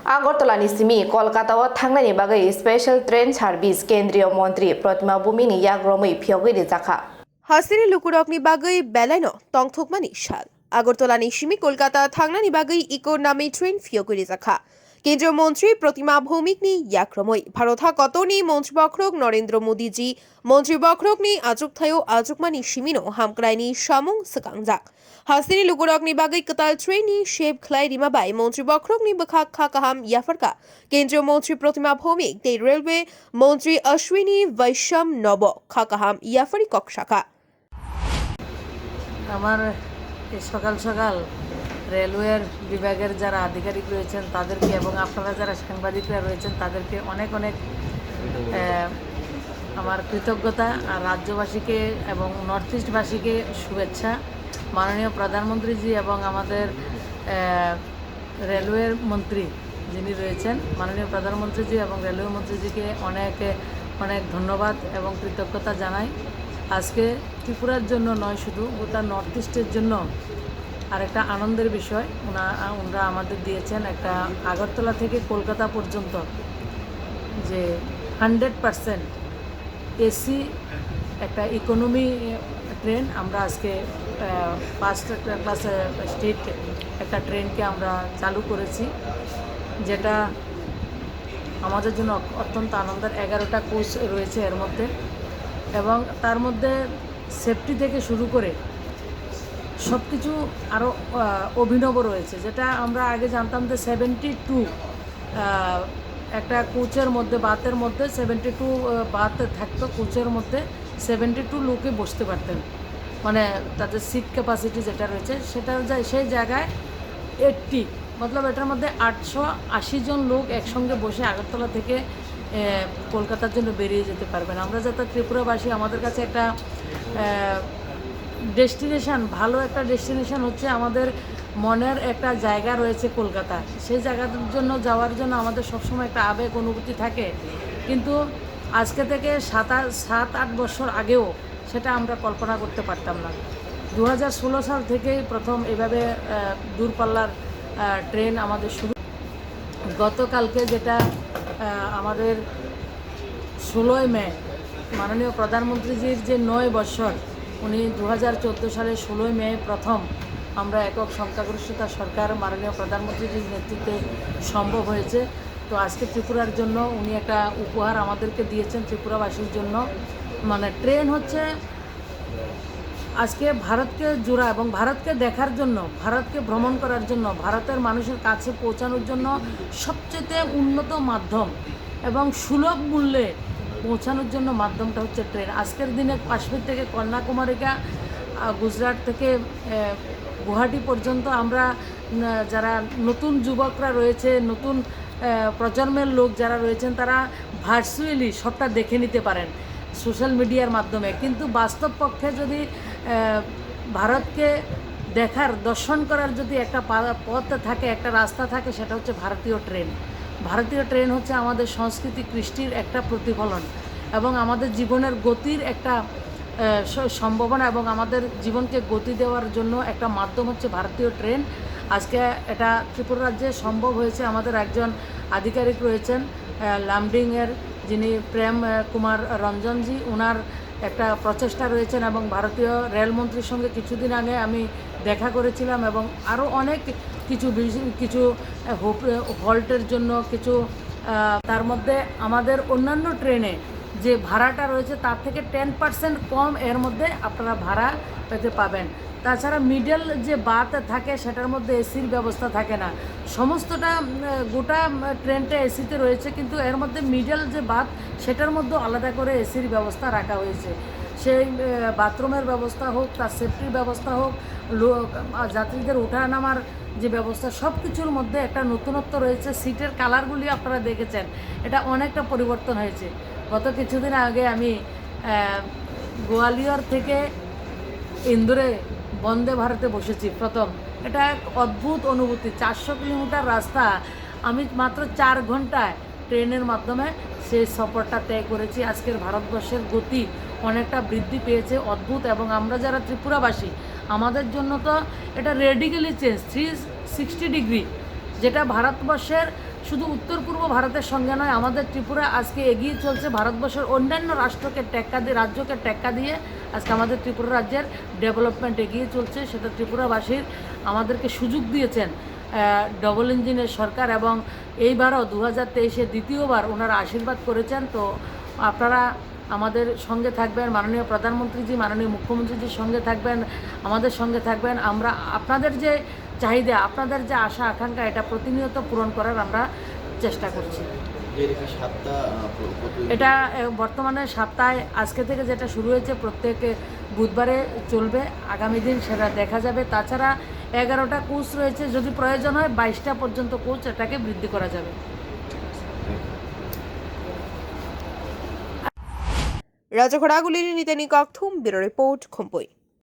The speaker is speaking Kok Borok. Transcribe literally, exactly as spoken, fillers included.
Agartala ni simi Kolkata o thangnani bagwi special train service Kendriya Montri Pratima Bhumik ni yak romwi phiyogwi rijakha. Hasteni lukurokni bagwi belaino tongthokmani sal. Agartala ni simi Kolkata thangnani bagwi economy train phiyogwi rijakha. Kendriya Montri Pratima Bhumik ni yak romwi Bharot hakotorni Montri Bokhorok Narendra Modi ji Montri Bokhorokni achukthai-o achukmani simino hamkraini samung swkangjak. Hasteni lukurokni bagwi kwtal train ni shape khlai rima bai Montri Bokhorokni bwkhak kha kaham yapharkha Kendriya Montri Pratima Bhumik tei Railway Montri Ashwini Vaishnaw no bo kha kaham yapharwi kok sakha. আমার এই সকাল সকাল রেলওয়ের বিভাগের যারা আধিকারিক রয়েছেন তাদেরকে এবং আপনারা যারা সাংবাদিকরা রয়েছেন তাদেরকে অনেক অনেক আহ, আমার কৃতজ্ঞতা আর রাজ্যবাসীকে এবং নর্থ ইস্টবাসীকে শুভেচ্ছা। মাননীয় প্রধানমন্ত্রীজি এবং আমাদের আহ, রেলওয়ের মন্ত্রী যিনি রয়েছেন, মাননীয় প্রধানমন্ত্রীজি এবং রেলওয়ে মন্ত্রীজিকে অনেক অনেক ধন্যবাদ এবং কৃতজ্ঞতা জানাই। আজকে ত্রিপুরার জন্য নয়, শুধু গোটা নর্থ ইস্টের জন্য আরেকটা আনন্দের বিষয় ওনা ওনারা আমাদের দিয়েছেন একটা আগরতলা থেকে কলকাতা পর্যন্ত যে হান্ড্রেড পার্সেন্ট এসি একটা ইকোনমি ট্রেন আমরা আজকে ফার্স্ট ক্লাস স্টেট একটা ট্রেনকে আমরা চালু করেছি, যেটা আমাদের জন্য অত্যন্ত আনন্দের। এগারোটা কোচ রয়েছে এর মধ্যে, এবং তার মধ্যে সেফটি থেকে শুরু করে সব কিছু আরও অভিনব রয়েছে। যেটা আমরা আগে জানতাম যে সেভেন্টি টু একটা কোচের মধ্যে, বাথের মধ্যে সেভেন্টি টু বাথ থাকতো, কোচের মধ্যে সেভেন্টি টু লোকে বসতে পারতেন, মানে তাদের সিট ক্যাপাসিটি যেটা রয়েছে সেটা, সেই জায়গায় এইটটি, মতলব এটার মধ্যে আটশো আশি জন লোক একসঙ্গে বসে আগরতলা থেকে কলকাতার জন্য বেরিয়ে যেতে পারবেন। আমরা যাতে ত্রিপুরাবাসী, আমাদের কাছে একটা ডেস্টিনেশন, ভালো একটা ডেস্টিনেশন হচ্ছে আমাদের মনের একটা জায়গা রয়েছে কলকাতা। সেই জায়গার জন্য, যাওয়ার জন্য আমাদের সবসময় একটা আবেগ অনুভূতি থাকে। কিন্তু আজকে থেকে সাত আট সাত আট বছর আগেও সেটা আমরা কল্পনা করতে পারতাম না। দু হাজার ষোলো সাল থেকেই প্রথম এভাবে দূরপাল্লার ট্রেন আমাদের শুরু। গতকালকে যেটা আমাদের ষোলোই মে, মাননীয় প্রধানমন্ত্রীজির যে নয় বছর, উনি দু হাজার চোদ্দো সালের ষোলোই মে প্রথম আমরা একক সংখ্যাগরিষ্ঠতা সরকার মাননীয় প্রধানমন্ত্রীজির নেতৃত্বে সম্ভব হয়েছে। তো আজকে ত্রিপুরার জন্য উনি একটা উপহার আমাদেরকে দিয়েছেন, ত্রিপুরাবাসীর জন্য। মানে ট্রেন হচ্ছে আজকে ভারতকে জোড়া এবং ভারতকে দেখার জন্য, ভারতকে ভ্রমণ করার জন্য, ভারতের মানুষের কাছে পৌঁছানোর জন্য সবচেয়ে উন্নত মাধ্যম এবং সুলভ মূল্যে পৌঁছানোর জন্য মাধ্যমটা হচ্ছে ট্রেন। আজকের দিনে কাশ্মীর থেকে কন্যাকুমারিকা, গুজরাট থেকে গুয়াহাটি পর্যন্ত আমরা যারা নতুন যুবকরা রয়েছে, নতুন প্রজন্মের লোক যারা রয়েছেন, তারা ভার্চুয়ালি সবটা দেখে নিতে পারেন সোশ্যাল মিডিয়ার মাধ্যমে। কিন্তু বাস্তব পক্ষে যদি ভারতকে দেখার, দর্শন করার যদি একটা পথ থাকে, একটা রাস্তা থাকে, সেটা হচ্ছে ভারতীয় ট্রেন। ভারতীয় ট্রেন হচ্ছে আমাদের সংস্কৃতি কৃষ্টির একটা প্রতিফলন এবং আমাদের জীবনের গতির একটা সম্ভাবনা এবং আমাদের জীবনকে গতি দেওয়ার জন্য একটা মাধ্যম হচ্ছে ভারতীয় ট্রেন। আজকে এটা ত্রিপুরা রাজ্যে সম্ভব হয়েছে। আমাদের একজন আধিকারিক রয়েছেন লামডিংয়ের, যিনি প্রেম কুমার রঞ্জনজি, ওনার একটা প্রচেষ্টা রয়েছেন এবং ভারতীয় রেলমন্ত্রীর সঙ্গে কিছুদিন আগে আমি দেখা করেছিলাম এবং আরও অনেক কিছু কিছু হল্টের জন্য কিছু। তার মধ্যে আমাদের অন্যান্য ট্রেনে যে ভাড়াটা রয়েছে, তার থেকে টেন পার্সেন্ট কম এর মধ্যে আপনারা ভাড়া পেতে পাবেন। তাছাড়া মিডল যে বাথ থাকে, সেটার মধ্যে এসির ব্যবস্থা থাকে না। সমস্তটা গোটা ট্রেনটা এসিতে রয়েছে, কিন্তু এর মধ্যে মিডল যে বাথ, সেটার মধ্যেও আলাদা করে এসির ব্যবস্থা রাখা হয়েছে। সেই বাথরুমের ব্যবস্থা হোক, তার সেফটির ব্যবস্থা হোক, যাত্রীদের ওঠা নামার যে ব্যবস্থা, সব কিছুর মধ্যে একটা নতুনত্ব রয়েছে। সিটের কালারগুলি আপনারা দেখেছেন, এটা অনেকটা পরিবর্তন হয়েছে। গত কিছুদিন আগে আমি গোয়ালিয়র থেকে ইন্দোরে বন্দে ভারতে বসেছি প্রথম। এটা এক অদ্ভুত অনুভূতি। চারশো কিলোমিটার রাস্তা আমি মাত্র চার ঘন্টায় ট্রেনের মাধ্যমে সেই সফরটা তয় করেছি। আজকের ভারতবর্ষের গতি অনেকটা বৃদ্ধি পেয়েছে, অদ্ভুত। এবং আমরা যারা ত্রিপুরাবাসী, আমাদের জন্য তো এটা radically change, three sixty degree. যেটা ভারতবর্ষের শুধু উত্তর পূর্ব ভারতের সঙ্গে নয়, আমাদের ত্রিপুরা আজকে এগিয়ে চলছে ভারতবর্ষের অন্যান্য রাষ্ট্রকে টেক্কা দিয়ে, রাজ্যকে টেক্কা দিয়ে আজকে আমাদের ত্রিপুরা রাজ্যের ডেভেলপমেন্ট এগিয়ে চলছে। সেটা ত্রিপুরাবাসীর আমাদেরকে সুযোগ দিয়েছেন ডবল ইঞ্জিনের সরকার, এবং এইবারও দু হাজার তেইশে দ্বিতীয়বার ওনারা আশীর্বাদ করেছেন। তো আপনারা আমাদের সঙ্গে থাকবেন, মাননীয় প্রধানমন্ত্রীজি, মাননীয় মুখ্যমন্ত্রীজির সঙ্গে থাকবেন, আমাদের সঙ্গে থাকবেন। আমরা আপনাদের যে চাহিদা, আপনাদের যে আশা আকাঙ্ক্ষা, এটা প্রতিনিয়ত পূরণ করার আমরা চেষ্টা করছি। এটা বর্তমানে সপ্তাহে আজকে থেকে যেটা শুরু হয়েছে, প্রত্যেক বুধবারে চলবে। আগামী দিন সেটা দেখা যাবে। তাছাড়া এগারোটা কোচ রয়েছে, যদি প্রয়োজন হয় বাইশটা পর্যন্ত কোচ এটাকে বৃদ্ধি করা যাবে। Raja Khoraguli ni Nitani Kokthum, Bureau Report, Khumpui.